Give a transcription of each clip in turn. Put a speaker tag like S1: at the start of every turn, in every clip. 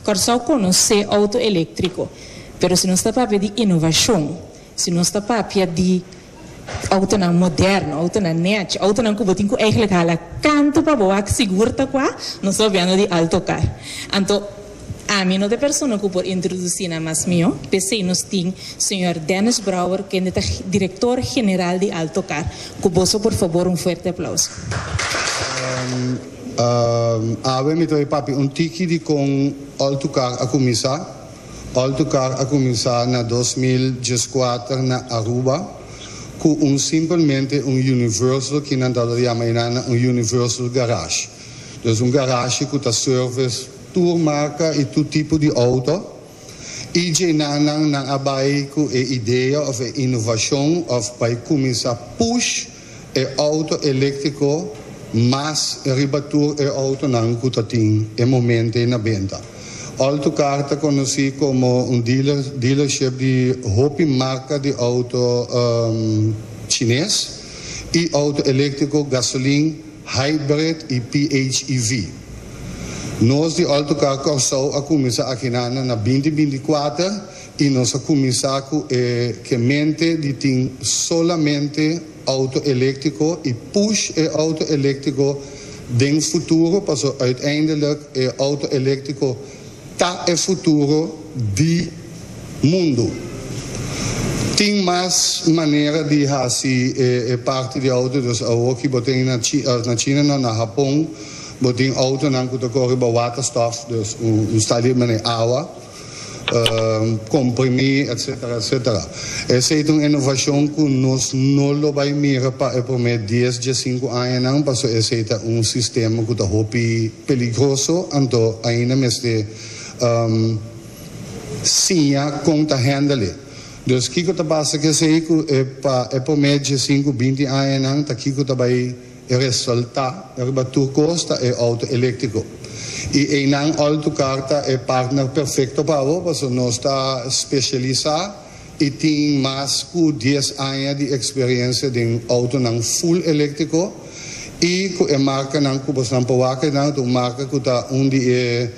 S1: Kòrsou konosé outo eléktriko, pero si nos ta papia di inovashon, si nos ta papia di outonan moderno, outonan nèchi, outonan ku bo tin ku eigentlik hala kantu pa bo wak sigur ta kua, nos ta papiando di Altocar. Anto ami no ta e persona ku por introdusí nan mas mihó, p'esei nos tin señor Dennis Brouwer kende ta direktor general di Altocar. Ku boso por fabor un fuerte aplauso.
S2: Awe mi ta bai papia un tiki di kon Altocar a kuminsá. Altocar a kuminsá na 2014 na Aruba ku un simpelmente un universal ki nan tabata yama einan un universal garage. Dus un garashi ku ta service tur marka i tur tipo di outo. I djeinan nan nan a bai ku e idea òf e inovashon òf bai kuminsá push e outo eléktriko mas riba tur e outonan ku ta tin e momento ei na benta. Altocar ta konosí komo un dealer dealership di hopi marka di outo chines i outo eléktriko, gasolin, hybrid i PHEV. Nos di Altocar Kòrsou a kuminsá akinan na binti 24 i nos a kuminsá ku e ke mente di tin solamente outo eléktriko i push e outo eléktriko den futuro paso uiteindelijk e outo eléktriko ta e futuro di mundu. Tin mas manera di hasi e parti di outo, dus awoki bo tin na China no, na Hapon bo tin outonan ku ta kore riba waterstof, dus un sta di manera awa komprimí etcetera etcetera. Esei ta un inovashon ku nos no lo bai mira pa e promé dies, diesinku añanan pasobra esei ta un sistema ku ta hopi peligroso, anto ainda mester siña kon ta handle e. Dus kiko ta pasa ku esei ku e pa e promé diesinku, binti añanan ta kiko ta bai resaltá riba tur kos ta e outo eléktriko. I einan Altocar ta e partner perfekto pa bo pasobra nos ta spesialisá i tin mas ku dies aña di eksperensia den outonan full eléktriko i ku e markanan ku bosnan por wak einan ta un marka ku ta un di e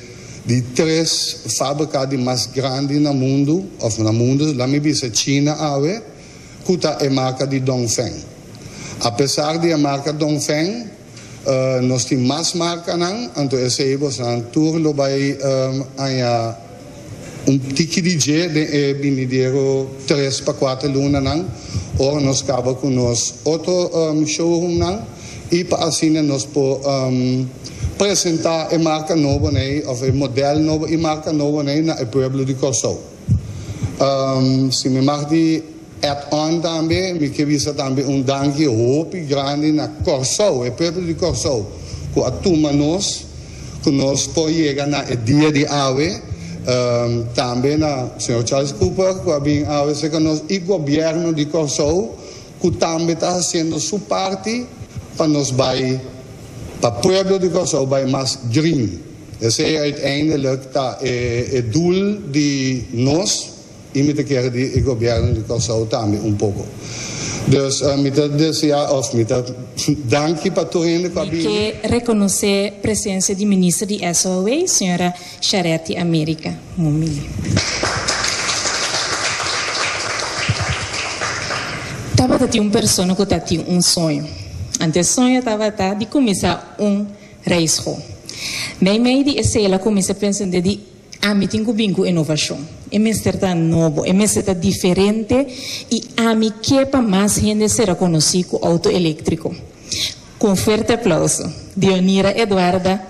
S2: di tres fábrika di mas grandi na mundu òf na mundu laat mi bisa China awe ku ta e marka di Dongfeng. Apesar di e marka Dongfeng nos tin mas markanan anto esei bosnan tur lo bai haña un tiki di dje den e binidero tres pa kuater lunanan ora nos kaba ku nos otro showroomnan i pa asina nos por presentá e marka nobo nei òf e modèl nobo i marka nobo nei na e pueblo di Kòrsou. Si mi mag di add on tambe, mi ke bisa tambe un danki hopi grandi na Kòrsou, e pueblo di Kòrsou ku a tuma nos, ku nos por yega na e dia di awe, tambe na señor Charles Cooper ku a bin awe serka nos i gobièrnu di Kòrsou ku tambe ta hasiendo su parti pa nos bai, pa pueblo di Kòrsou bai mas green. Esei uiteindelijk ta e doel di nos i mi ta kere di e gobièrnu di Kòrsou tambe un poko. Dus mi ta desea òf mi ta danki pa tur hende ku a
S1: Mi
S2: bini.
S1: ke rekonosé presensia di Minister di SOAW, señora Charetti America Mumili. Tabata tin un persona ku ta tin un soño. Anto e soño tabata di kuminsá un Rijschool. Meimei di esei el a kuminsá pensa di, Ami tin ku bin ku inovashon. E mester ta nobo, e mester ta diferente i ami ke pa mas hende sera konosí ku outo eléktriko. Ku un fuerte aplauso, Dionira Eduarda,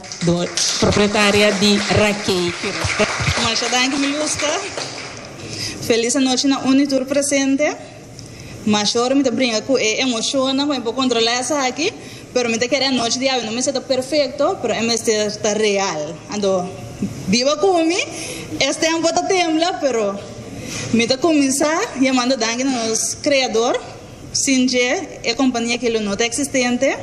S1: propietaria di Rakei Curaçao.
S3: Masha danki Miluska. Felis anochi na un i tur presente. Masha ora mi ta bringa ku e emoshonnan ku mi por kontrolá esaki, pero mi ta kere anochi di awe no mester ta perfekto, pero e mester ta real. Anto biba ku mi, es tempu ta tembla, pero mi ta kuminsá yamando danki na nos Kreador, sin dje e kompania aki lo no ta eksistente.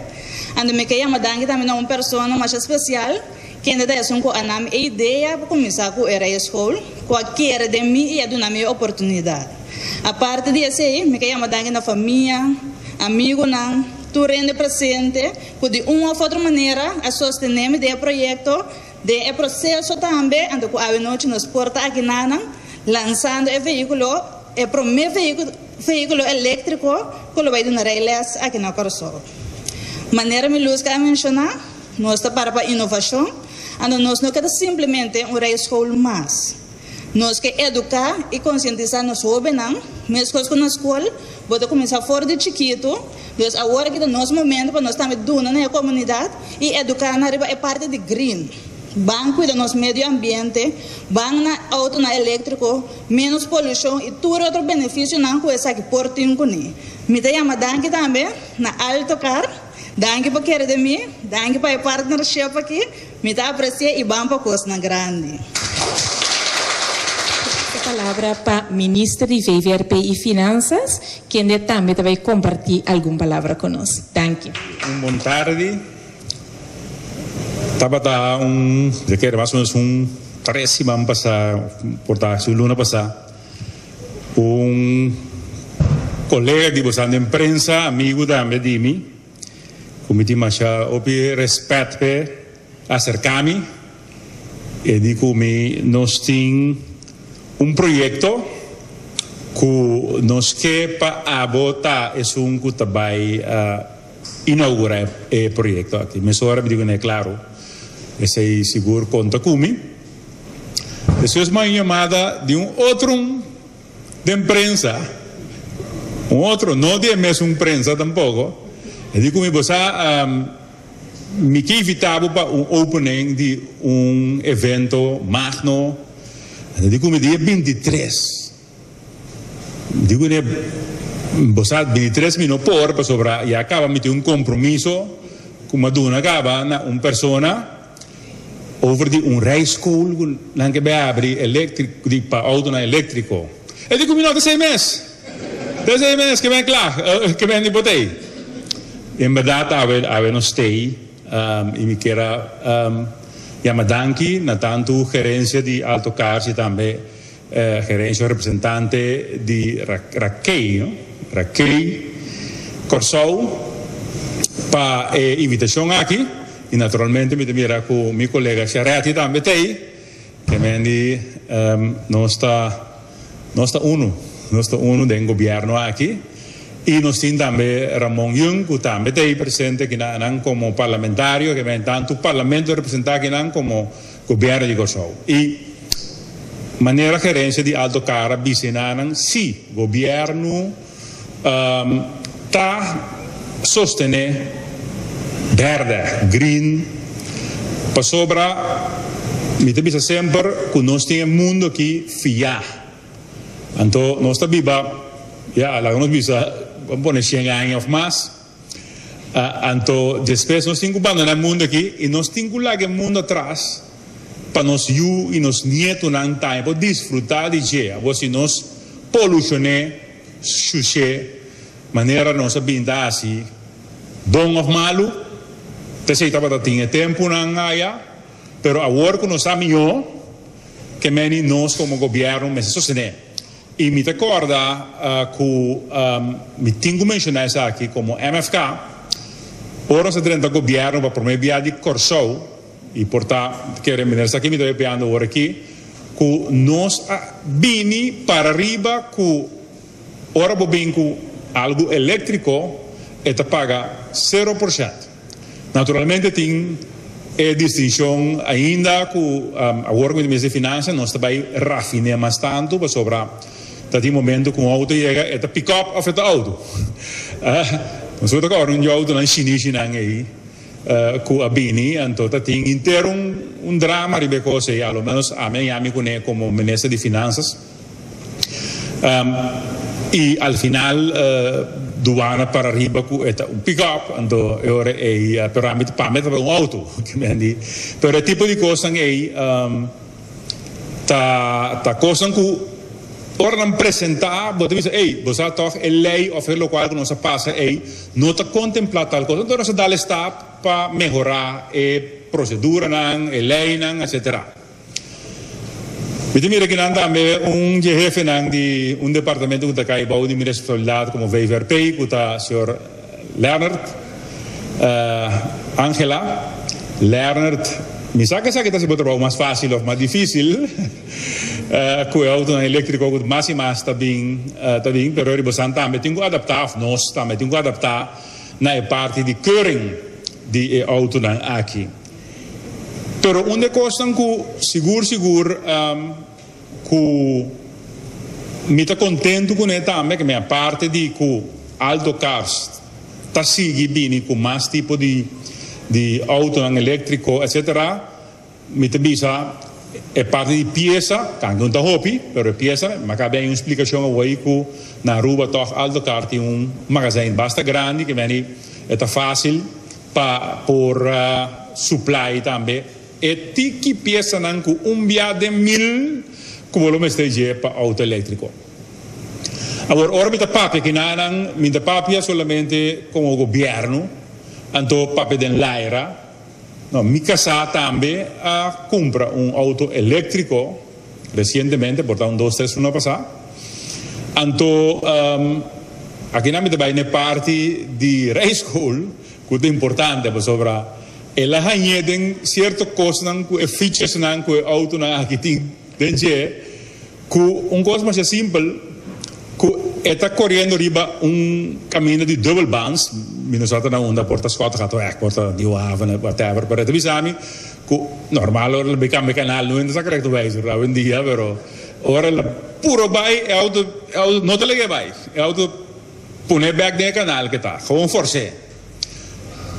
S3: Anto mi ke yama danki tambe na un persona masha spesial, kende ta esun ku a na mi e idea pa kuminsá ku e rijschool, ku a kere den mi i a duna mi e oportunidat. Aparte di esei, mi ke yama danki na famia, amigunan, tur hende presente ku di un òf otro manera a sostené mi den e proyekto. Den e proseso tambe, anto ku awe nochi nos por ta aki nanan, lansando e vehíkulo, e promé vehíkulo eléktriko ku lo bai duna rijles aki na Kòrsou. Manera Miluska a menshoná, nos ta para pa inovashon, anto nos no ke ta simplemente un rijschool mas. Nos ke eduká i konsientisá nos hóbennan, meskos ku na skol, bo ta kuminsá for di chikitu, dus awor aki ta nos momento pa nos tambe duna na e komunidat i eduká nan riba e parti di green. Ban kuida nos medio ambiente, ban na outonan eléktriko, ménos polushon i tur otro benefisionan ku esaki por tin kuné. Mi ta yama danki tambe na Alto Car, danki pa kere den mi, danki pa e partnership aki. Mi ta aprecia y ban pa cosnan grandi.
S1: E palabra pa Minister di VVRP y Finanzas, kende tambe ta bay comparti algun palabra cu nos. Danki.
S4: Un bon tardi. Tabata un, yo kere mas o menos un tres siman pasa, por ta un luna pasa, un colega di bosan den prensa, amigo tambe di mi, Ku mi tin masha hopi rèspèt p'e aserká mi e di ku mi nos tin un proyekto ku nos ke pa abo ta esun ku ta bai inougurá e proyekto aki. Mesora mi di kuné klaro esei sigur konta ku mi. Despues mi a un yamada di un otro. Den prensa, un otro, no di e mesun prensa tampoco, e di cu mi bo sa, mi ke invita bo pa un opening di un evento magno, e di cu mi dia bintitres. Mi di cu ne, bo sa bintitres mi no por pasobra ya caba mi tin un compromiso cu mi a duna caba na un persona. Over di un rijschool ku nan ke bai abri electric di pa autonan electrico. E di ku mi no ta esei mes. Ta esei mes ke ben kla, ke ben di botei. En berdad awe awe nos stay i mi kier a yama danki na tantu gerencia di Alto Cars i tambe gerencia representante di Rakey, no? Rakey Kòrsou pa e invitashon aki i naturalmente mi ta mira ku mi kolega Sharetti tambe ta ei ke men di nos ta nos ta unu nos ta unu den gobièrnu aki i nos tin tambe Ramon Yung ku tambe ta ei presente akinan komo parlamentario ke men tantu parlamento representá akinan komo Gobièrnu di Kòrsou i manera gerensia di Alto Cara bisa nan si gobièrnu ta sostené bèrdè, green, pasobra mi ta bisa semper ku nos tin e mundu aki fiá. Anto nos ta biba, ya, laga nos bisa, ban pone shen aña òf mas. Anto despues nos tin ku bandoná e mundu aki i nos tin ku laga e mundu atras pa nos yu i nos nietunan tambe por disfrutá di dje. Awor si nos polushon'é, shush'é manera nos a bin ta hasi, bon òf malu, p'esei tabata tin e tempunan aya, pero awor ku nos sa mihó ke meni nos komo gobièrnu mester sostené. I mi ta kòrda ku mi tin ku menshoná esaki komo MFK, ora nos a drenta gobièrnu pa promé bia di Kòrsou, i por ta kere meneer esaki mi ta papiando awor aki, ku nos a bini para riba ku ora bo bin ku algu eléktriko e ta paga sero porshènt. Naturalmente tin e distinshon ainda ku awor ku mi ta minister di Finansa nos ta bai rafiné mas tantu pasobra ta tin momento ku un outo yega e ta pick up òf e ta outo. Nos ta kòrda un di outonan shinishinan ei ku a bini anto ta tin henter un drama riba e kos ei alo menos ami a yami kuné komo minister di Finansas. Y al final duana para riba cu e ta un pick up, anto e ora ey, pero ami pa mi tabata un auto, pero e tipo di cosnan ey ta ta cosnan cu ora nan presenta bo ta bisa ey bo sa toch e ley of e locual cu nos a pasa ey no ta contempla tal cosa, anto nos a dal e stap pa mehora e proceduranan, e leynan, etcetera. Mi ta mira kinan tambe un dje hefenan di un departamento ku ta kai bou di mi responsabilidat komo VVRP ku ta señor Leonard Angela. Leonard. Mi sa ku esaki ta hasi bo trabou mas fásil òf mas difísil ku e outonan eléktriko ku mas i mas ta bin ta bin, pero riba bosan tambe tin ku adaptá òf nos tambe tin ku adaptá na e parti di keuring di e outonan aki. Pero un di e kosnan ku sigur sigur ku mi ta kontentu kuné tambe ke mi aparte di ku Alto Cars ta sigui bini ku mas tipo di di outonan eléktriko etcetera, mi ta bisa e parti di piesa, tantu no ta hopi, pero e piesa, mi a kaba di haña un splikashon awor ku na Aruba tòg Alto Car tin un magazijn basta grandi ke meni e ta fásil pa por supply tambe E tiki piesanan ku un bia den mil ku bo lo mester dje pa outo eléktriko. Awor, ora mi ta papia kinanan, mi ta papia solamente komo gobièrnu, anto papia den laira. No, mi kasá tambe a kumpra un outo eléktriko resientemente, por ta un dos, tres luna pasá. Anto, akinan mi ta bai na e parti di rijschool ku ta importante pasobra El a hañ'é den sierto kosnan ku e featuresnan ku e outonan aki tin den dje, ku un kos masha simpel, ku e ta koriendo riba un kaminda di dubbelbaans, mi no sa ta na unda, por ta Schottegatweg, por ta Nieuwe Haven, whatever, pero e ta bisa mi ku normal ora el a bai kambia kanal no ta sa korekto wijzer awendia, pero ora el a puro bai e outo e outo no ta lege bai, e outo pone bek den e kanal ke ta, gewoon fors'é.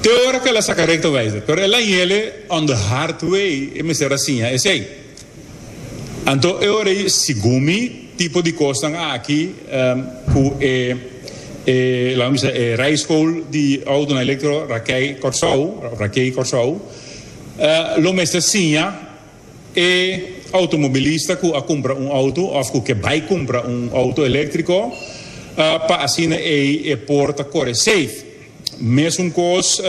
S4: Te ora ku el a saka rekto wijzer, pero el a yele on the hard way, e mester a siña esei. Anto e ora ei, segun mi, tipo di kosnan aki ku e e laga mi bisa e rijschool di outonan elektro Rakei Kòrsou, Rakei Kòrsou, lo mester siña E outomobilista ku a kumpra un outo òf ku ke bai kumpra un outo eléktriko pa asina ei e por ta kore safe. Mesun kos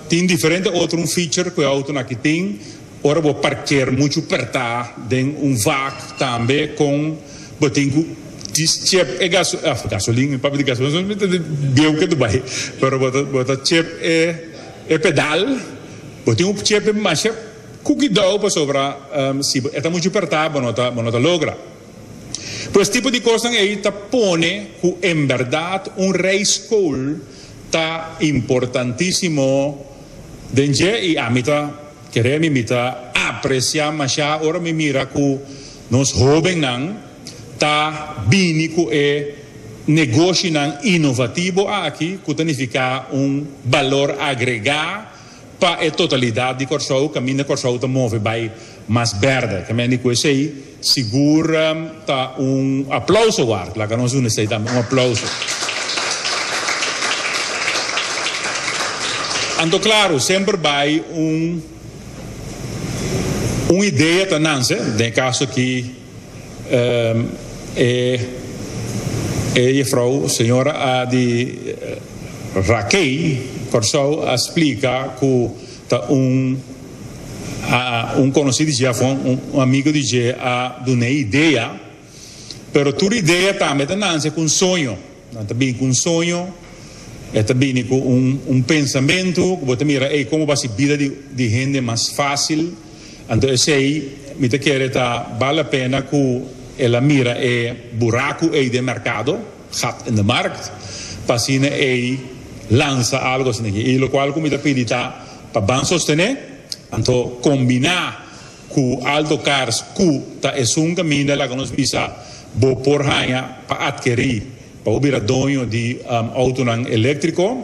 S4: tin diferente otro un feature ku e outonan aki tin ora bo parker muchu pèrtá den un vak tambe kon bo tin ku chep e gasolin, mi papia di gasolin mi ta bieu ke Dubai pero bo ta chep e pedal. Bo tin un chepe masha kukidou pasobra si e ta muchu pertá bo no ta bo no ta logra. Pues tipo di kosnan ei ta pone ku en bèrdat un rijschool ta importantísimo den dje i ami ta kere mi mi ta apresiá masha ora mi mira ku nos hóbennan ta bini ku e negoshinan inovativo aki ku ta nifiká un balor agregá pa e totalidat di Kòrsou kaminda Kòrsou ta move bai mas bèrdè. Ta mende ku esei sigur ta un aplouso ward. Laga nos duna esei tambe un aplouso. Anto klaru semper bai un un idea ta nanse, den e kaso aki E e jefrouw, señora a di Rakey Kòrsou a splika ku ta un a un konosí di dje òf un amigu di dje a dun'é idea, pero tur idea tambe ta nanse ku un soño. Nan ta bini ku un soño, e ta bini ku un un pensamentu ku bo ta mira, ey, komo bo hasi bida di di hende mas fásil? Anto esei mi ta kere ta bal la pena ku el a mira e buraku ei den merkado, gat in de markt, pa asina ei lansa algu asina aki. I lokual ku mi ta pidi ta pa ban sostené, anto kombiná ku Alto Cars ku ta esun kaminda laga nos bisa bo por haña pa atkerí pa bo bira doño di outonan eléktriko.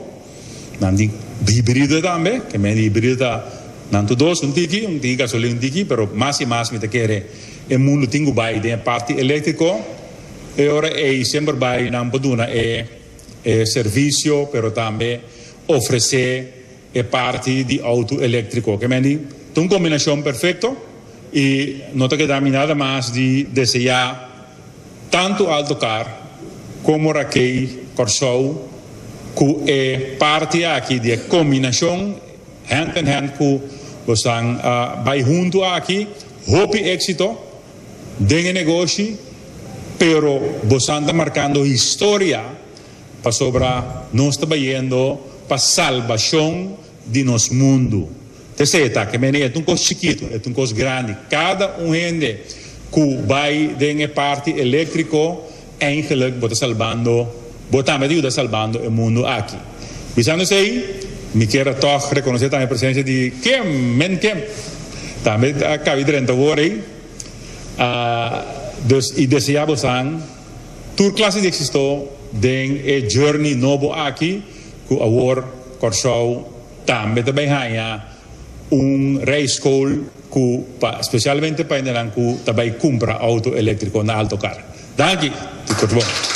S4: Nan tin hibrido tambe, ke men di hibrido ta nan tur dos, un tiki, un tiki gasolin, un tiki, pero mas i mas mi ta kere e mundu tin ku bai den e parti eléktriko. E ora ei semper bai nan por duna e e servisio pero tambe ofresé e parti di outo eléktriko. Ke men di ta un kombinashon perfekto i no ta keda mi nada mas di deseá tantu Alto Car komo Rakei Kòrsou ku e parti aki di e kombinashon hand in hand ku bosan a bai huntu aki. Hopi éksito den e negoshi pero bosan ta markando historia. Pasobra nos ta bayendo pa salbashon di nos mundu. Esei ta ke mene, e ta un kos chikitu, e ta un kos grandi. Kada un hende ku bai den e parti eléktriko, eigenlijk bo ta salbando, bo tambe ta yuda salbando e mundu aki. Bisando esei, mi kier a tòg rekonosé tambe e presensia di Kim, men Kim, tambe a kabi drenta awor ei. Dus i deseá bosan tur klase di éksito den e journey nobo aki ku awor Kòrsou tambe ta bai haña un rijschool ku pa spesialmente pa hendenan ku ta bai kumpra outo eléktriko na alto kar. Danki! Tur bon.